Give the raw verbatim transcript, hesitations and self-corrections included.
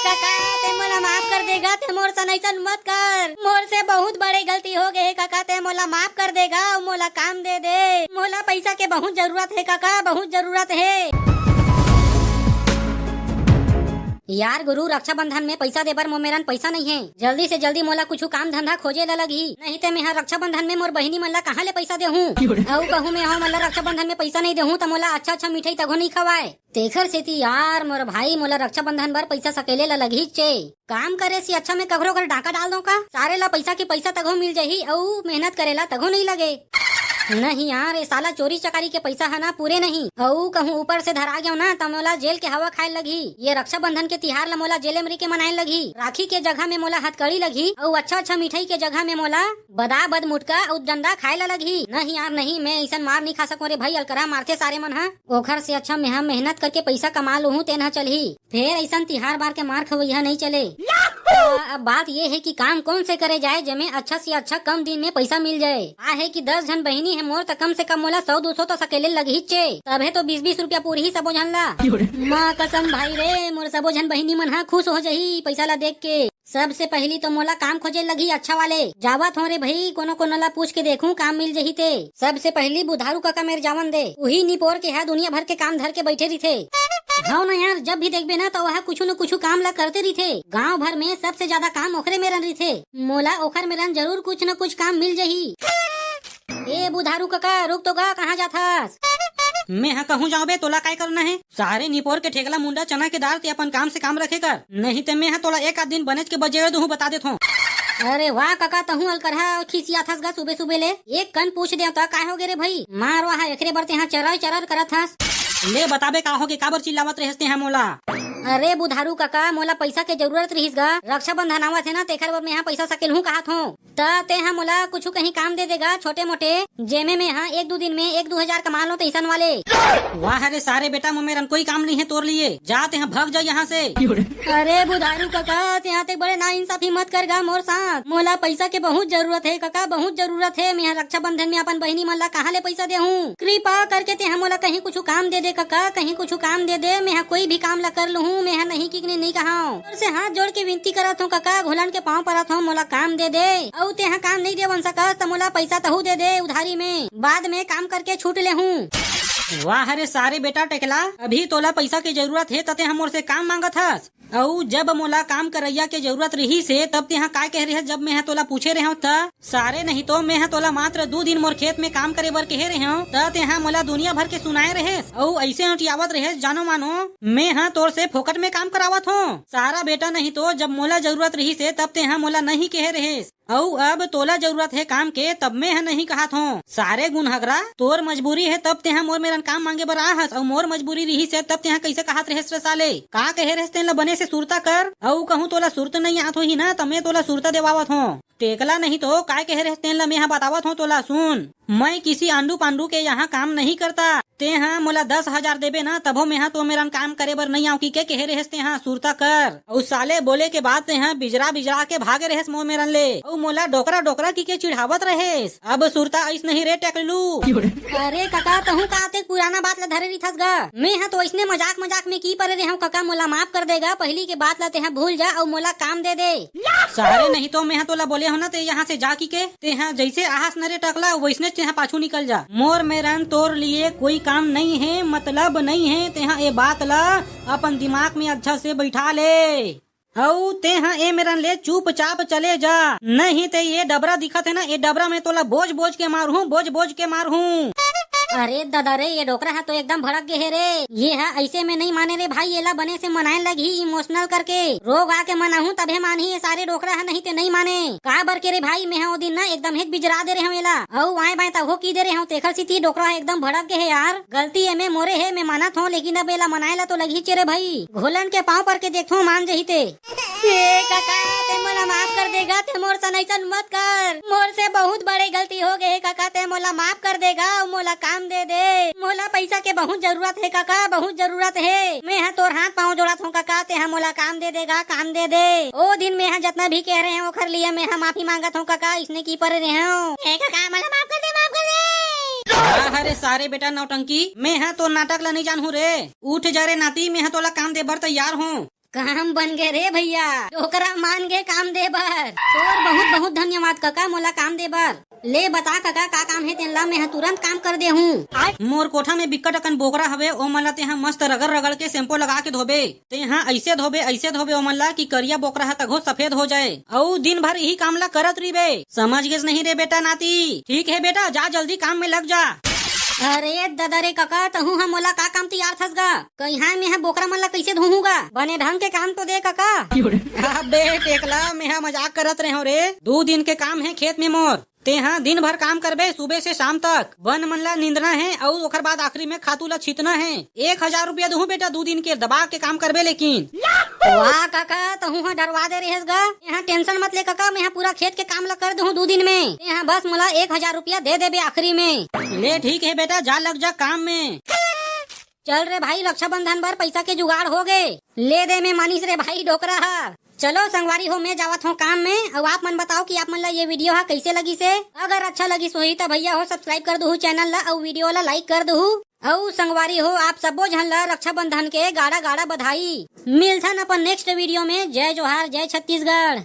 कका, ते मोला माफ कर दे गा, ते मोर सन अइसन मत कर। मोर से बहुत बड़े गलती हो गए हे कका, ते मोला माफ कर दे गा, अउ मोला काम दे दे। मोला पैसा के बहुत जरूरत हे कका, बहुत जरूरत हे। यार गुरु, रक्षाबंधन में पैसा दे बर मोर मेरन पैसा नहीं है। जल्दी से जल्दी मोला कुछ काम धंधा खोजे ला लगही, नहीं ते मेहा रक्षाबंधन में मोर बहिनी मन ला कहाँ ले पैसा देहूँ? अउ कहूँ मैं हो मन ला रक्षाबंधन में पैसा नहीं देहूँ त मोला अच्छा अच्छा मिठाई तघो नहीं खवाए। तेखर सेती यार मोर भाई, मोला रक्षाबंधन बर पैसा सकेले ला लगही चे। काम करे से अच्छा मैं कखरो घर डाका डाल दो का? सारे ला पैसा के पैसा तघो मिल जाही अउ मेहनत करे ला तघो नहीं लगे। नहीं यार, ये साला चोरी चकारी के पैसा है ना, पूरे नहीं। अउ कहूँ ऊपर से धरा गयो ना, त मोला जेल के हवा खाए लगही। ये रक्षाबंधन के तिहार ला मोला जेले में रह के मनाए लगही। राखी के जगह में मोला हथकड़ी लगही, अउ अच्छा अच्छा मिठाई के जगह में मोला बदा बद मुटका अउ डंडा खाए ला लगही। नहीं यार नहीं, मैं ऐसन मार नहीं खा सकूं रे भाई, अलकरहा मारथे सारे मन ह। ओखर से अच्छा मैं ह मेहनत करके पैसा कमा लूहूं, तेन ह चलही। फेर अइसन तिहार बार के मार खवैया नहीं चले। आ, अब बात ये है कि काम कौन से करे जाए, जेमे अच्छा से अच्छा कम दिन में पैसा मिल जाए। आ है कि दस झन बहिनी है मोर, त कम से कम मोला सौ दो सौ तो सकेले लगही चे, तभे तो बीस बीस रुपया पूरही सबो झन ला। माँ कसम भाई रे, मोर सबो झन बहिनी मन हा खुश हो जही पैसा ला देख के। सबसे पहली तो मोला काम खोजे लगही अच्छा वाले। जावत हो रे भाई, कोनो कोनो ला पूछ के देखूं काम मिल जही ते। सबसे पहली बुधारू कका मेर जावन दे, उही निपोर के हा दुनिया भर के काम धर के बैठे रहिथे। हव ना यार, जब भी देखबे ना तो वह कुछु न कुछु काम ला करते रहिथे। गांव भर में सबसे ज्यादा काम ओखरे मेरन रहिथे। मोला ओखर मेरन जरूर कुछ न कुछ काम मिल जही। ए बुधारू कका, रुक तो गा, कहाँ जाथस? मैं हा कहूँ जाऊँ बे, तोला काय करना है? सारे निपोर के ठेकला मुंडा चना के दार ते अपन काम से काम रखे कर, नहीं ते मैं हा तोला एक आध दिन बनेच के बजेड़ दूहूँ, बता देत हूँ। अरे वाह कका, तहूँ अलकरहा अउ खिसियाथस गा सुबे सुबे ले। एक कन पूछ देव त काय हो गे रे भाई? मार वाह, एकरे बर तेहा चरर चरर करत हस। ले बताबे का हो गे, काबर चिल्लावत रहेस तेहा मोला? अरे बुधारू कका, मोला पैसा के जरूरत रहिस गा, रक्षाबंधन आवत हे ना, तेखर बर मैं हा पैसा सकेलहूँ कहत हूँ। त तेहा मोला कुछु कहीं काम दे देगा छोटे मोटे, जेमे में हा एक दू दिन में एक दू हजार कमा लो तइसन वाले। वाह रे सारे बेटा, मोमेरन कोई काम नहीं है तोर लिए, जा तेहा भग जा यहाँ से। अरे बुधारू कका, तेहा ते बड़े नाइंसाफी मत कर गा मोर साथ। मोला पैसा के बहुत जरूरत है कका, बहुत जरूरत है। मैं हा रक्षाबंधन में अपन बहिनी मन ला कहाँ ले पैसा देहूँ? कृपा करके तेहा मोला कहीं कुछु काम दे दे कका, कहीं कुछु काम दे दे। मैं हा कोई भी काम ला कर लूहूँ, मैं हा नहीं कि नहीं, नहीं कहाव। तोर से हाथ जोड़ के विनती करत हूँ कका, घुलन के पाँव परत हूँ, मोला काम दे दे। अउ तेहा काम नहीं देवन सकस त मोला पैसा तहू दे दे उधारी में, बाद में काम करके छूट लेहूँ। वाह रे सारे बेटा टेकला, अभी तोला पैसा के जरूरत हे त तेहा मोर से काम मांगत हस? अउ जब मोला काम करइया के जरूरत रिहिस हे तब तेहा काय कहे रहेस जब मेहा तोला पूछे रहेंव त? सारे नहीं तो मेहा तोला मात्र दू दिन मोर खेत में काम करे बर कहे रहेंव त तेहा मोला दुनिया भर के सुनाए रहेस अउ अइसे अंटियावत रहेस जानो मानो। मेहा तोर से फोकट में काम करावत हों। सारा बेटा नहीं तो जब मोला जरूरत रिहिस हे तब तेहा मोला नहीं कहे रहेस। अउ अब तोला जरूरत हे काम के तब मेहा नहीं कहत हों। सारे गुनहगरा, तोर मजबूरी हे तब तेहा मोर मेरन काम मांगे बर आहस अउ मोर मजबूरी रिहिस हे तब तेहा कइसे कहत रहेस रे साले? का कहे रहेस तेन ला बने से सुरता कर। अउ कहूँ तोला सुरत नहीं आत होही ना त मैं तोला सुरता देवावत हों। टेकला नहीं तो काय कहे रहेस तेन ला मेहा बतावत हों तोला, सुन। मैं किसी आंडू पांडू के यहाँ काम नहीं करता। तेहा मोला दस हजार देबे ना तभो मेहा तो मेरन काम करे बर नहीं आंव कि के कहे रहेस तेहा सुरता कर। अउ साले बोले के बाद तेहा बिजरा बिजरा के भागे रहेस मोर मेरन ले। अउ मोला डोकरा डोकरा कि के चिढ़ावत रहेस। अब सुरता अइस नहीं रे टेकलू। अरे कका, तहूँ का ते पुराना बात ला धरे रिथस गा? मेहा तो अइसने मजाक मजाक में की परे रेहेंव कका, मोला माफ कर दे गा। पहिली के बात ला तेहा भूल जा अउ मोला काम दे दे। सारे नहीं तो मेहा तोला बोले हों ना ते यहाँ से जा कि के। तेहा जइसे आहस न रे टकला वइसने तेहा पाछू निकल जा। मोर मेरन तोर लिए कोई काम नहीं हे, मतलब नहीं हे। तेहा ए बात ला अपन दिमाग में अच्छा से बैठा ले। अउ तेहा ए मेरन ले चुपचाप चले जा, नहीं ते ये डबरा दिखत हे ना, ये डबरा में तोला बोज बोज के मारहूँ, बोज बोज के मारहूँ। अरे ददा रे, ये डोकरा हा तो एकदम भड़क गे हे रे। ये हा अइसे में नहीं माने रे भाई, एला बने से मनाए लगही, इमोशनल करके रोग आके मनाहूँ तभे मानही ये सारे डोकरा हा, नहीं ते नहीं माने। काबर के रे भाई, मेहा ओ दिन ना एकदम हेक बिजरा दे रहेंव एला, अउ आए बाएं तहो की दे रहेंव, तेखर सेती डोकरा हा एकदम भड़क गे हे यार। गलती एमे मोरे हे, मैं मानत हों, लेकिन अब एला मनाए ला तो लगही चे रे भाई। घोलन के पाँव पर के देखथों, मान जही ते। ए कका, ते मोला माफ कर दे गा, ते मोर सन अइसन मत कर। मोर से बहुत बड़े गलती हो गे हे कका, ते मोला माफ कर दे गा, अउ मोला काम दे दे। मोला पैसा के बहुत जरूरत हे कका, बहुत जरूरत हे। मेहा तोर हाथ पाँव जोड़त हों कका, तेहा मोला काम दे दे गा, काम दे दे। ओ दिन मेहा जतना भी कहे रहेंव ओखर लिए मेहा माफी मांगत हों कका, अइसने की परे रहेंव। ए कका, मोला माफ कर दे, माफ कर दे। वाह रे सारे बेटा नौटंकी, मेहा तोर नाटक ला नहीं जानहूँ रे। उठ जा रे नाती, मेहा तोला काम दे बर तैयार हों। काम बन गे रे भैया, डोकरा मान गे काम दे बर। तोर बहुत बहुत धन्यवाद कका, मोला काम दे बर। ले बता कका, का काम हे तेन ला, मैं ह तुरंत काम कर दे हूँ। मोर कोठा में बिक्कट अकन बोकरा हवे, ओमन ला तेहा मस्त रगड़ रगड़ के shampoo लगा के धोबे। तेहा अइसे धोबे, अइसे धोबे ओमन ला कि करिया बोकरा ह तघो सफेद हो जाए। अउ दिन भर इही काम ला करत रहिबे। समझ गेस नहीं रे बेटा नाती? ठीक हे बेटा, जा जल्दी काम में लग जा। अरे ददा रे कका, तहूँ ह मोला का काम तियार थस गा? कइहाँ मैं ह बोकरा मन ला कइसे धोहूँ गा? बने ढंग के काम तो दे कका। अबे टेकला, मैं ह मजाक करत रहे हूँ रे। दू दिन के काम हे खेत में मोर। तेहा दिन भर काम करबे, सुबह से शाम तक। बन मन ला निंदना हे अउ ओखर बाद आखिरी में खातू ला छीतना हे। एक हजार रुपया दूहूं बेटा, दू दिन के दबा के काम करबे लेकिन। वाह काका, तहूं ह डरवा दे रेहेस गा। यहाँ tension मत ले काका, मैं ह पूरा खेत के काम ला कर दूहूं दू दिन में। यहाँ बस मोला एक हजार रुपया दे देबे आखिरी में। ले ठीक हे बेटा, जा लग जा काम में। चल रे भाई, रक्षाबंधन बर पैसा के जुगाड़ हो गे। ले दे में मानिस रे भाई डोकरा हा। चलो संगवारी हो, मैं जावत हूँ काम में। अउ आप मन बताओ कि आप मन ला ये video हा कैसे लगिस हे। अगर अच्छा लगिस होही त भैया हो subscribe कर दूहू channel ला अउ video ला like कर दूहू। अउ संगवारी हो, आप सबो झन ला रक्षाबंधन के गाड़ा गाड़ा बधाई। मिलथन अपन next video में। जय जोहार, जय छत्तीसगढ़।